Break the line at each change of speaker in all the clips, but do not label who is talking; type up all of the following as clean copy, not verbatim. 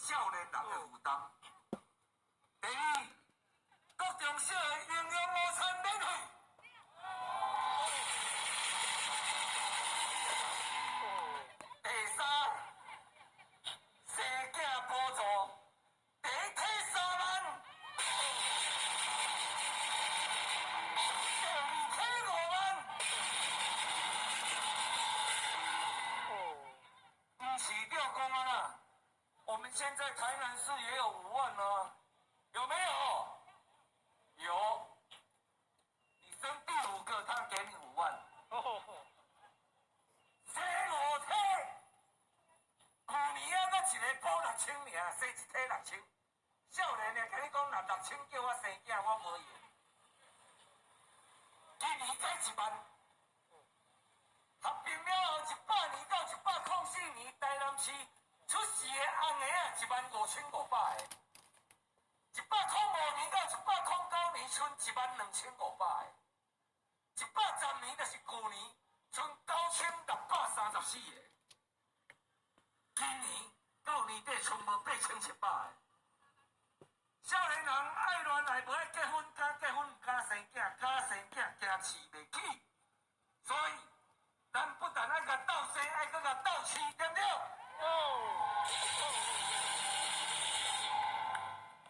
少年人的負擔。第二，國中小的營養午餐免費。第三，生囝補助，第一梯3萬，第二梯5萬。毋是吊講啊啦，我們現在台南市也有5萬啊，有沒有？有。你生第五個，他給你五萬。生五梯，舊年啊，閣一个補六千爾，生一梯六千。少年的，共你講，若六千叫我生囝，我無閒。今年改1萬，合併了後，100年到104年，台南市出世的紅嬰仔1萬5500個，105年到109年，賰1萬2500個，110年就是舊年，賰9634個。今年到年底賰無8700個。少年人愛戀愛無愛結婚，敢結婚毋敢生囝，敢生囝驚飼袂起。所以，咱不但愛共鬥生，愛閣共鬥飼，對毋對？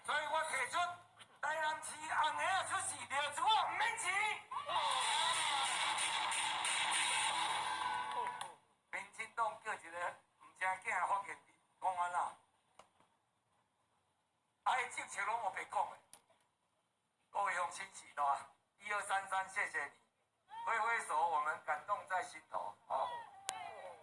所以我提出台南市紅嬰仔出世尿苴仔毋免錢。民進黨叫一个毋成囝的發言人講按怎？啊，彼政策攏烏白講的。各位鄉親序大，一二三三，謝謝你。